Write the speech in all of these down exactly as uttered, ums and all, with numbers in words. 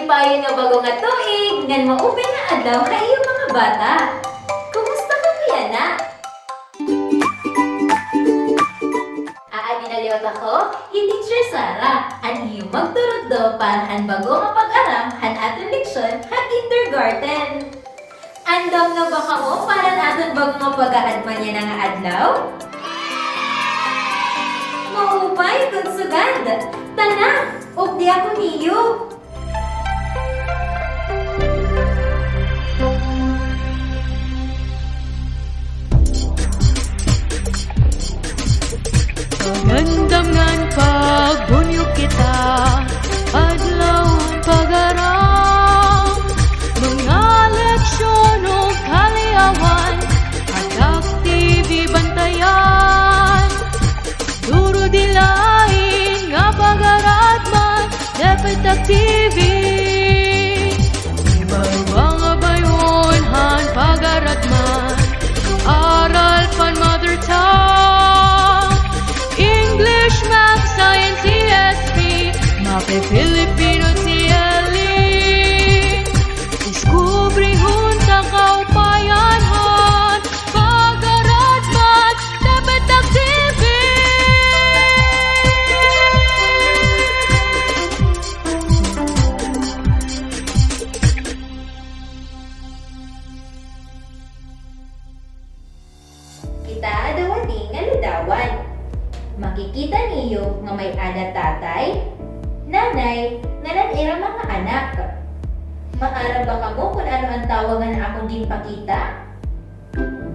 Maayo nga bag-o nga tuig ngan maupay nga adlaw ha iyo mga bata. Kumusta kamo yana? Aadi na liwat ako, hi Teacher Sara, an iyo magturutdo para han bag-o nga pag-aram han aton leksyon ha kindergarten. Andam na ba kamo para han aton bag-o nga pag-aadman yana nga adlaw? Maupay kon sugad. Tana, updi ako niyo. Pag-andam ngan pagbunyog kita, adlaw han pag-aram, mga leksyon ug kaliawan, Atak T V bantayan. Duro dilain nga pag-aradman, DepEd Atak T V. Iba-iba nga bayon han pag-aradman, aral pan mother tongue, English, Math, Science, E S P, MAPEH, Filipino, T L E. Diskubrihon ta kaupayan han pag-aradman, DepEd Atak T V. Kita daw ini nga ladawan. Makikita niyo nga may-ada tatay, nanay, ngan an ira mga anak. Maaram ba kamo kon ano an tawag han akon ginpakita?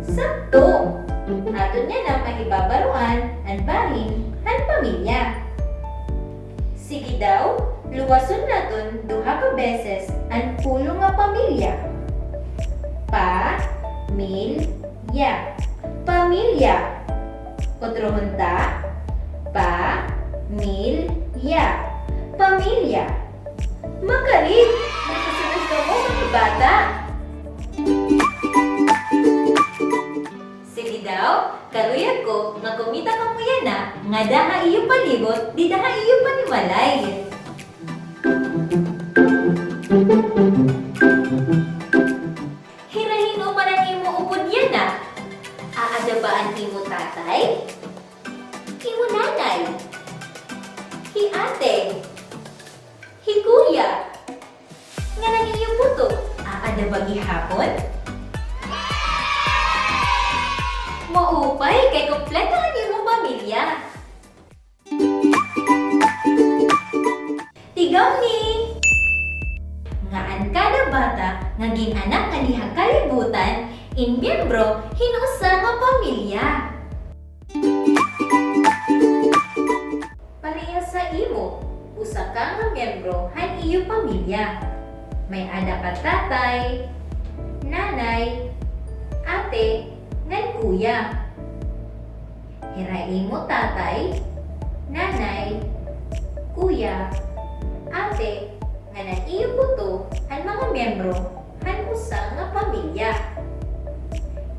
Sakto! Aton yana mahibabaroan an bahin han pamilya. Sige daw, luwason naton duha ka beses an pulong nga pamilya. Pa, mil, ya. Pamilya. Kutrohon ta. Pa, mil, ya. Pamilya. Makarit! Nakasunod kamo, mga bata! Sige daw, karuyag ko nga kumita kamo yana ngada ha iyo palibot dida ha iyo panimalay. Hira hin-o man an imo upod yana? Aada ba an imo tatay? Imo nanay? Hi ate? Hi kuya? Ngan an iyo buto, aada ba gihapon? Maupay kay kumpleto an imo pamilya. Tigami! Ngan an kada bata nga gin-anak nganhi ha kalibutan in miyembro hin usa nga pamilya. Parehas ha imo, usa ka nga miyembro han iyo pamilya. May-ada ka tatay, nanay, ate, ngan kuya. Hira imo tatay, nanay, kuya, ate, ngan an iyo buto an mga miyembro han usa nga pamilya.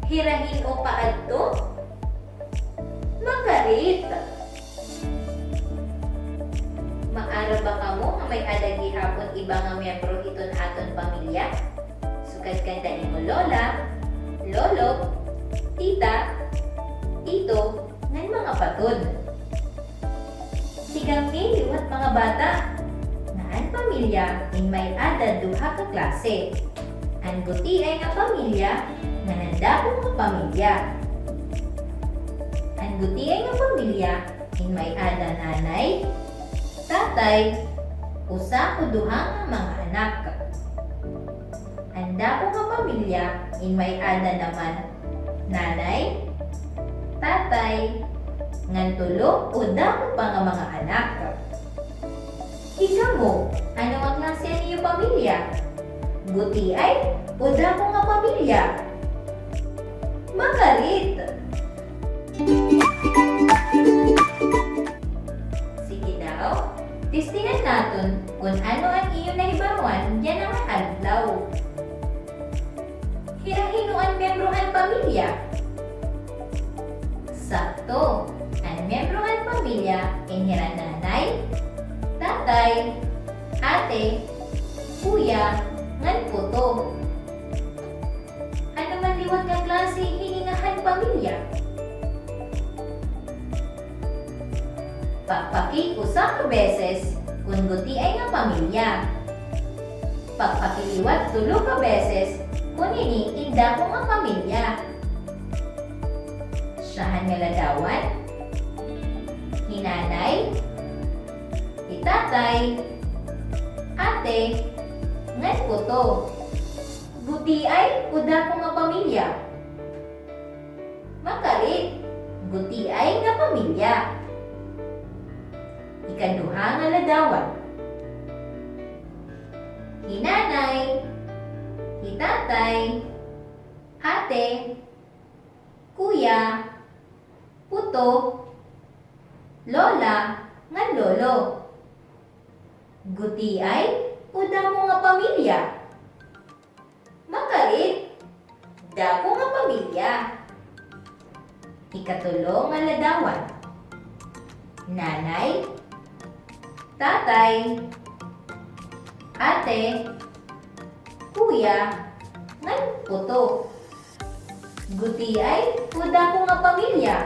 Hira hin-o pa adto? Makarit! Maaram ba kamo nga may-ada gihapon iba nga miyembro hiton aton pamilya? Sugad kanda imo lola, lolo, tita, tito, ngan mga patod. Tigami liwat, mga bata, nga an pamilya in may-ada duha ka klase. An gutiay nga pamilya ngan an dako nga pamilya. An gutiay nga pamilya in may-ada nanay, tatay, usa o duha nga mga anak. An dako nga pamilya in may-ada naman nanay, tatay, ngan tulo o dako pa nga mga anak. Hi kamo, ano nga klase an iyo pamilya? Gutiay o dako nga pamilya? Makarit! Sige daw, testingan naton kon ano an iyo nahibaroan yana nga adlaw. Hira hin-o an miyembro han pamilya? Sakto, an miyembro han pamilya in hira nanay, tatay, ate, kuya, ngan puto. Ano man liwat nga klase hini nga han pamilya? Pakpaki usa ka beses kon gutiay nga pamilya. Pakpaki liwat tulo ka beses kon ini in dako nga pamilya. Syahan nga ladawan, hi nanay, hi tatay, ate, ngan puto. Gutiay o dako nga pamilya? Makarit, gutiay nga pamilya. Ikaduha nga ladawan, hi nanay, hi tatay, ate, kuya, puto, lola, ngan lolo. Gutiay o dako nga pamilya? Makarit, dako nga pamilya. Ikatulo nga ladawan, nanay, tatay, ate, kuya, ngan puto. Gutiay o dako nga pamilya?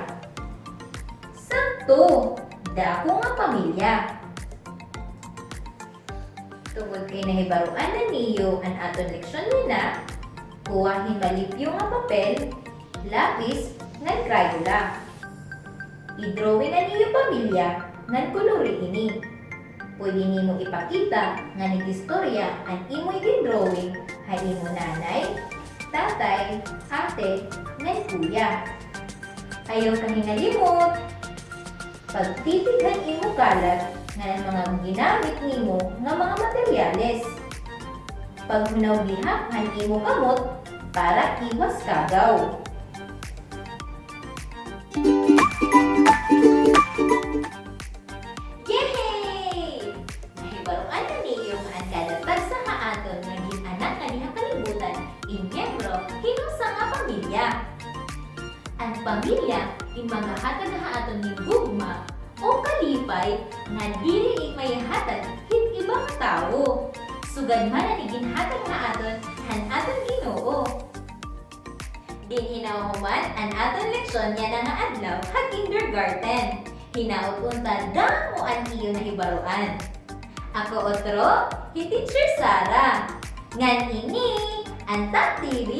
Sakto, dako nga pamilya. Tungod kay nahibaroan na niyo an aton leksyon yana, kuha hin malipyo nga papel, lapis, ngan Crayola. I-drawing an iyo pamilya ngan kolori ini. Pwede nimo ipakita ngan ig-istorya an imo igin-drawing ha imo nanay, tatay, ate, ngan kuya. Ayaw kahingalimot! Pagtipid han imo kalat ngan an mga ginamit nimo nga mga materyales. Paghunaw gihap han imo kamot para iwas kagaw. Yehey! Nahibaroan na niyo nga an kada tagsa ha aton nga gin-anak ngadi ha kalibutan in miyembro hin usa nga pamilya. An pamilya in magahatag ha aton hin gugma o kalipay nga diri in maihatag hin iba nga tawo. Sugad man an iginhatag ha aton han aton Ginoo. Dinhi nahuman an aton leksyon yana nga adlaw ha kindergarten. Hinaot unta damo an iyo nahibaroan. Ako utro, hi Teacher Sara. Ngan ini an Tatak T V,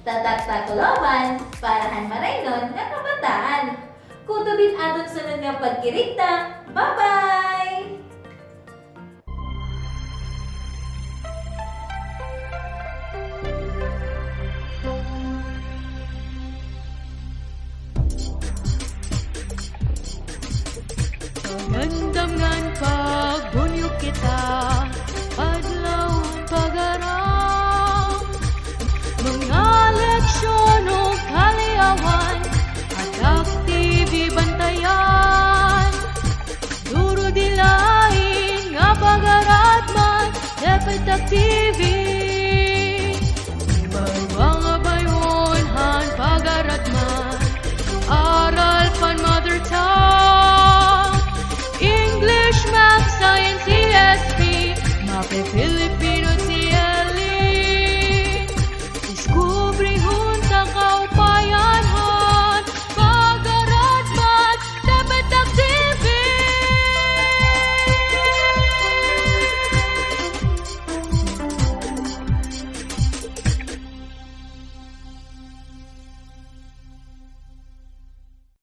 Tatak Tacloban, para han maraynon nga kabataan. Kutob it aton sunod nga pagkirigta. Bye-bye! Pangandam ngan pagbunyog kita, adlaw pag-aram. Mga leksyon o kaliawan, Tatak T V bantayan. Duro di lain nga pag-aradman, dapat Tatak T V